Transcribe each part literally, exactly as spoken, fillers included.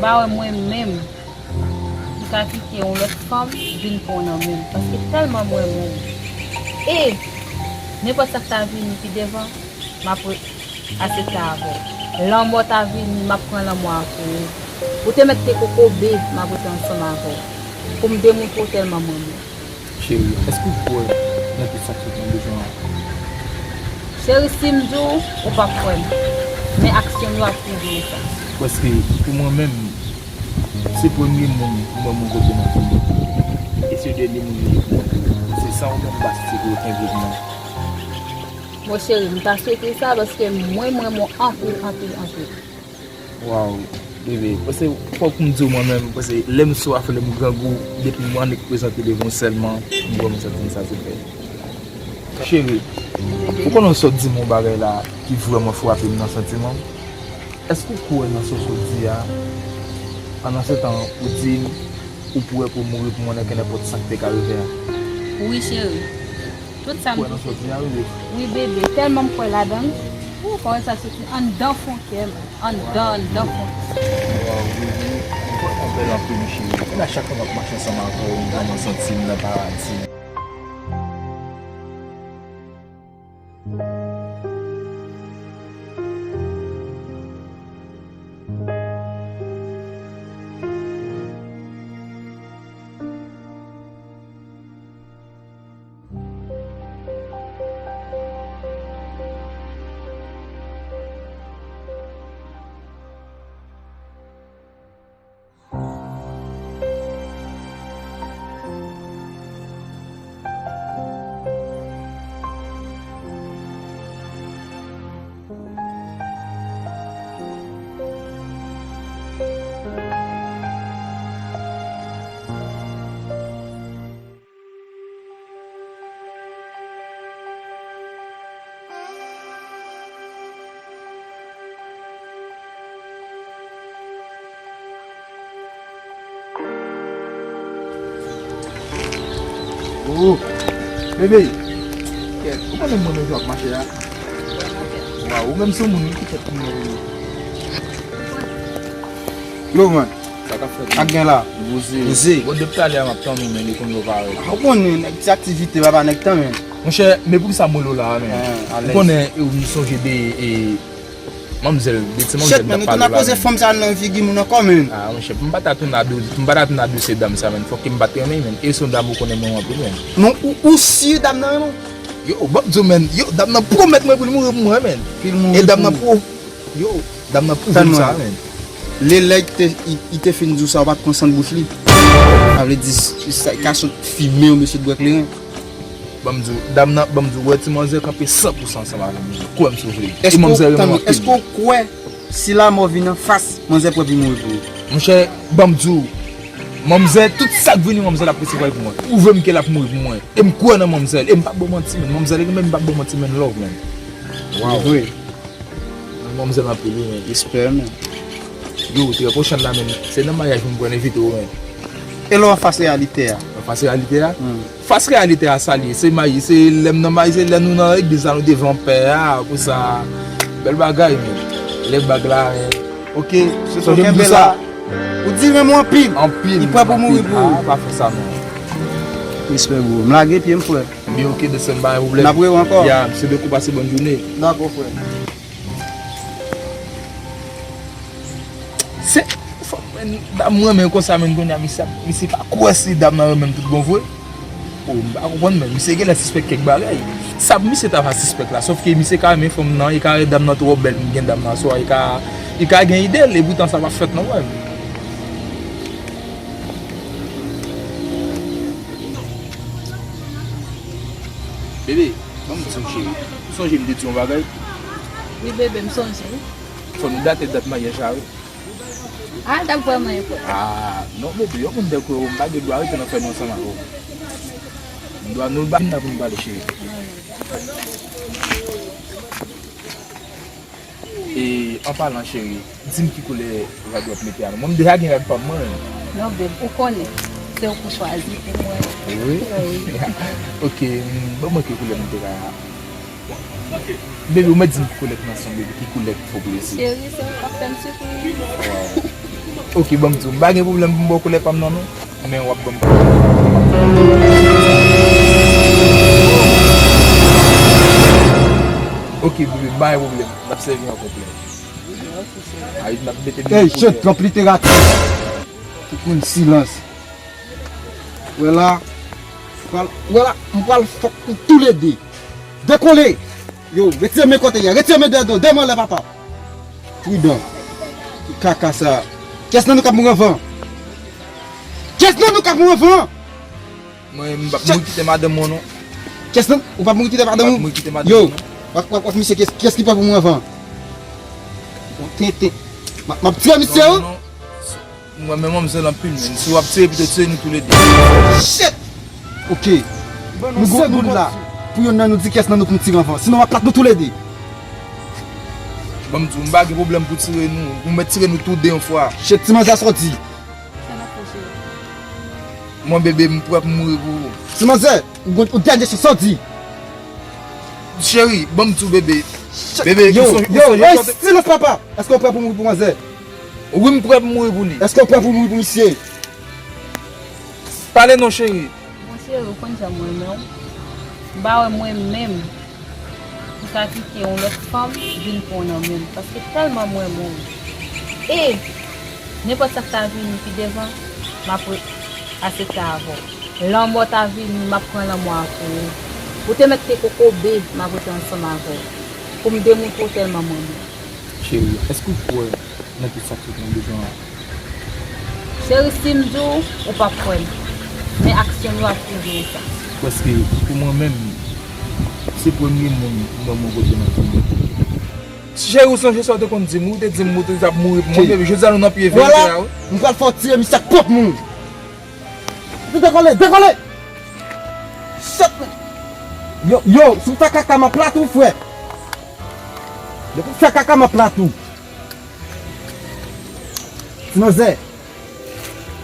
Pa wè mwen menm, m ka kite yon lòt fanm vin pran w nan men m, paske tèlman m renmen w. E nenpòt sa k ta vini pi devan, m ap re-, asepte avè w. Lanmò ta vini, m ap pran lanmò avè w. Ou te mèt te kokobe, m ap rete ansanm avè w. Pou m demontre w tèlman m renmen w. Cheri, èske w kwè nan tout sa k sot nan bouch mwen an? Cheri, si m di w, ou p ap kwè m. Men aksyon m yo ap pwouve w sa. Paske pou mwen menm, se premye moun pou mwen mwen kote nan vi m. E se dènye moun li ye pou mwen tou. Se san ou menm m pa site pou yo kenbe m nan. Bon, cheri, m ta swete sa paske mwen, mwen, mwen anpil, anpil, anpil. Waw, bebe, paske fòk m di w mwen menm, paske lè m swaf, lè m grangou, depi m annik prezante devan w sèlman, m vrèman santi m satisfè. Cheri, ou konnen w sot di m yon bagay la ki vrèman frape m nan santiman m. Èske w kwè nan sa w sot di a? Pandan se tan, ou di m ou prè pou mouri pou mwen nan kenenpòt sa k te ka rive a. Wi, cheri. Tout sa m... Ou kwè nan sa w di a, bebe? Wi, bebe. Tèlman m kwè ladan l. Ou, pawòl sa soti anndan fon kè m. Anndan, anndan fon kè m. Waw, bebe. Ou vrèman bèl anpil, cheri. Kounye a, chak fwa m ap mache ansanm avè w, m vrèman santi m nan paradi. Oh, bebe. Kèt, ou konnen mwen menm jan ap mache a? Waw, ou menm se yon moun wi ki fèt pou mwen wi. Yo, man. Sa k ap fèt? Ak gen la. Poze. Poze. Bon, depi talè a m ap tann ou, men li konn yo parèt. Ou konnen, nèg ti aktivite, papa nèg tan, men. Monchè, men poukisa m rele w la a, men? Ou konnen, e, m sonje de, e, manmzèl, de ti manmzèl m t ap pale w la, men. Shit, men, ou konn ap poze fanm sa nan figi moun ankò, men. Ah, monchè, m pa ta tounen a do-, m pa ta tounen a dosye dam sa, men. Fòk ke m pa t renmen, men. E se yon dam ou konnen mwen anpil, men. Non, ou, ou si dam nan renmen w? Yo, ban m di w, men. Yo, dam nan pwomèt mwen pou l mouri pou mwen, men. Pou l mouri pou ou? E dam nan pwo-, Yo, dam nan pwouve m sa, men. Lè, lè l te, li, li te fin di w sa, ou pa t pran san bouch li. Sa vle di, sa, li ka sot fimen yon mesye dwèt kleren. Ban m di w, dam nan, ban m di w, wè ti manzè kanpe san pou san ansanm avè m. Kwè m si w vle. E manzè renmen w anpil. Èske w kwè si lanmò vin anfas, manzè prè pou mouri pou ou? Monchè, ban m di w, manzè, tout sa k vini, manzè l ap resevwa l pou mwen. Pwouve m ke l ap mouri pou mwen. E m kwè nan manzè l. E m p ap ba w manti, men. Manzè l renmen m, m p ap ba w manti, men, love, men. Waw. Vre. Manzè m ap rele, men. Respè, men. Yo, trè pwochèn la, men. Se nan maryaj mwen pral envite w, men. E lè w anfas reyalite a? Anfas reyalite a? Hmm. Fas reyalite a, sa l ye? Se may-, se lè m nan may-, se lè nou nan legliz la, nou devan pè a, pou sa. Bèl bagay, men. Lè bag la, men. Ok, sonje m di w sa. Ou di renmen w anpil. Anpil. Li prè pou mouri pou ou. Ah, pa fè sa, non. Respè, bro. M lage pye m, frè. Ebyen, ok, bèsè, m pa gen pwoblèm. N ap wè w ankò. Ya, se de kou pase bòn jounen. Dakò, frè. Se, fòk, men, dam mwen, men konsa, men kounye a, misye, misye pa kwè si dam nan renmen m tout bon vre. Oh, m pa konprann, men misye genlè sispèk kèk bagay. Sa misye ta va sispèk la, sòf ke misye ka renmen fanm nan, li ka wè dam nan twò bèl, m gen dam nan swa, li ka, li ka gen ide l, e poutan sa pa fèt non, frè m. Bebe, ban m di w, cheri. Ou sonje m te di yon bagay? Wi, bebe, m sonje. Fò nou date dat maryaj la, wi. Ah, l t ap vrèman enpòtan. Ah, non, bebe, yon moun dèk ou, m pa gen dwa rete nan fè nou ansanm avè w. M dwa nou ba vin la pou nou pale, cheri. E, an palan, cheri, di m ki koulè rad w ap mete a non. Mwen, m deja gen rad pa m, mwen. Non, bebe, ou konnen. Se ou pou chwazi pou mwen. Wi? Wi. Ok, mm, ban mwen ki koulè m te ka. Bebe, ou mèt di m ki koulè k nan son, bebe, ki koulè k fè w plezi. Cheri, se ou k ap fè m sipriz. Waw. Ok, ban m di w, m pa gen pwoblèm pou m ba w koulè pa m nan non. Men w ap ban m. Ok, bebe, m pa gen pwoblèm. N ap sèvi an konplè. Ay, n ap mete Ey, shit, twòp literati. Tout moun silans. Wè la. Pral, wè la, m pral fòk nou toulede. Dekole. Yo, retire men kote y a. Retire men dèyè do. Demen anlè papa. Pridan. Kaka sa. Kiyès nan nou k ap mouri anvan? Kiyès nan nou k ap mouri anvan? Mwen, m p ap mouri kite madanm mwen non. Kiyès nan? Ou p ap mouri kite madanm ou? M p ap mouri kite madanm mwen non. Yo, w ap, w ap, w ap misye, kiyès, kiyès ki prè pou mouri anvan? Bon, tenten. M ap, m ap tire misye wi. Non, non, non. Mwen, men manmzèl anpil, men. Si w ap tire, pito tire nou toulede. Shit! Ok. Nou gon goud la. Pou yonn nan nou di kiyès nan nou pou n tire anvan. Sinon, m ap plat nou toulede. Ban m di w, m pa gen pwoblèm pou tire nou. Ou mèt tire nou toude yon fwa. Shit, ti manzè, sa w di? Sa n ap fè, cheri? Mwen, bebe, m prè pou mouri pou ou. Ti manzè, ou gon, ou dènye chans, sa w di? Cheri, ban m di w, bebe. Bebe, yo, yo, ey, silans, papa! Èske w prè pou mouri pou manzè? Wi, m prè pou mouri pou li. Èske w prè pou mouri pou misye? Pale non, cheri. Bon, cheri, ou konn jan m renmen w. M pa wè mwen menm pou ta kite yon lòt fanm vin pran w nan men m, paske tèlman m renmen w. E nenpòt sa k ta vini pi devan, m ap re-, asepte avè w. Lanmò ta vini, m ap pran lanmò a pou ou. Ou te mèt te kokobe, m ap rete ansanm avè w. Pou m demontre w tèlman m renmen w. Cheri, èske w kwè nan tout sa k sot nan bouch ou an? Cheri, si m di w, ou p ap kwè m. Men aksyon m yo ap pwouve w sa. Paske, pou mwen menm, se premye moun m wè mwen kote nan figi. Cheri, ou sonje sa w te konn di m, ou te di m ou te t ap mouri pou mwen, men jodi a nou nan pye verite a wi. M pral fè w tire misye ak pwòp men w. Dekole, dekole! Shit! Yo, yo, si w fè kaka, m ap plat ou, frè. Depi w fè kaka, m ap plat ou. Ti manzè.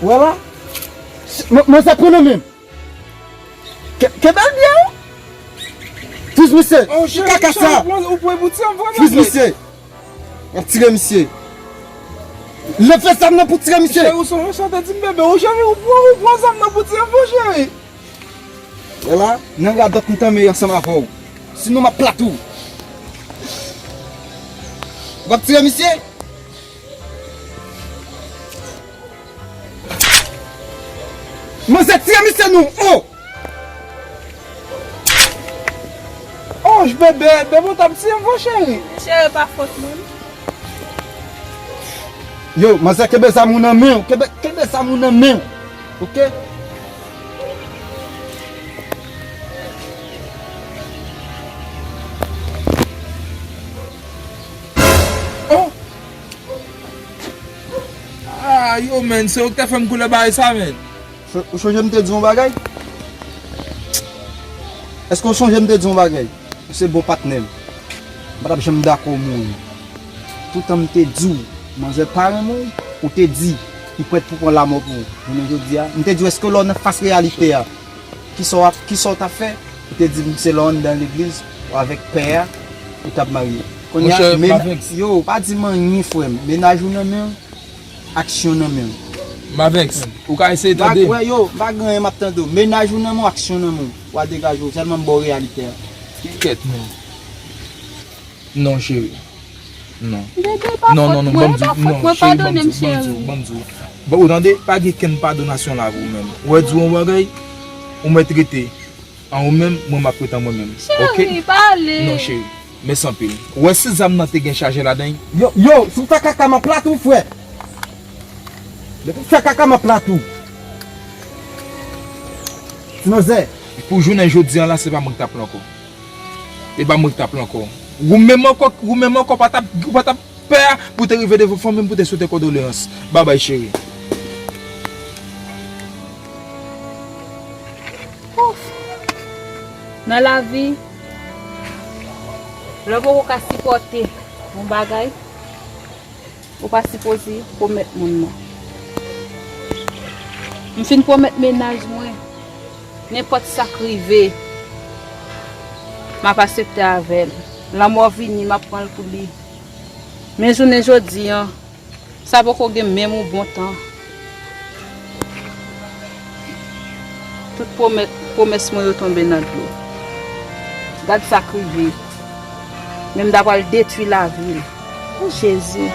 Wè la? Shit, man-, manzè pran nan men m. Ke-, kenbe l byen, wi. Fiz misye. Ki kaka sa? Fiz misye. W ap tire misye. Leve zam nan pou tire misye. Cheri, ou sonje sa w te di m, bebe. Ou cheri, ou pran, ou pran zam nan pou tire m, cheri. Wè la, nan radòt m tanmen ansanm avè w. Sinon, m ap plat ou. W ap tire misye? Manzè, tire misye non! Oh! Oh, bebe, bebe, w t ap tire m, cheri. Cheri, pa fòt mwen. Yo, manzè, kenbe zam ou nan men w. Kenbe, kenbe zam ou nan men w. Ok? Oh! Ah, yo, man, se ou ki te fè m koulè bagay sa, man. Ou sonje m te di w yon bagay? Èske w sonje m te di w yon bagay? Ou se bon patnè m. M pa t ap janm dakò w mouri. Poutan m te di w, manzè pa renmen w, ou te di, li prèt pou pran lanmò pou ou. Jounen jodi a, m te di w, èske lè w nan fas reyalite a, kisa w ap, kisa w t ap fè? Ou te di m se lè w anndan legliz, ou avèk pè a, ou t ap marye. Kounye a, yo, pa di m anyen, frè m. Mennaj ou nan men w, aksyon nan men w. Mavex, ou ka eseye tande m? Wè, yo, m pa gen anyen, m ap tande w. Mennaj ou nan men w, aksyon nan men w. W a degaje w, sèlman m ba w reyalite a. Kèt, non. Non, cheri. Non. Bebe, pa fòt mwen, pa fòt mwen, padone m, cheri. Ban m di w, ban m di w. Bon, ou tande, pa gen kenn padonasyon la pou ou menm. Ou wè, di w yon bagay, ou mèt rete an ou menm, mwen m ap rete an mwen menm. Ok? Cheri, pa ale. Non, cheri. Mèsi anpil. Ou wè si zam nan te gen chaje ladan l? Yo, yo, si w fè kaka, m ap plat ou, frè. Depi w fè kaka, m ap plat ou. Ti manzè. Pou jounen jodi a la, se pa mwen ki t ap la ankò. E pa mwen ki t ap la ankò. Ou menm ankò, ou menm ankò pa t ap, ou pa t ap pè pou te rive devan fanmi m pou te swete kondoleyans. Babay, cheri. Ouf. Nan lavi, lè w poko ka sipòte yon bagay, ou pa sipoze pwomèt moun nan. M fin pwomèt mennaj mwen, nenpòt sa k rive, m ap asepte avè l. Lanmò vini, m ap pran l pou li. Men jounen jodi a, Sa poko gen menm yon bon tan. Tout pwomè- pwomès mwen yo tonbe nan dlo. Gad sa k rive. Menm ta pral detwi lavi l. O Jezi.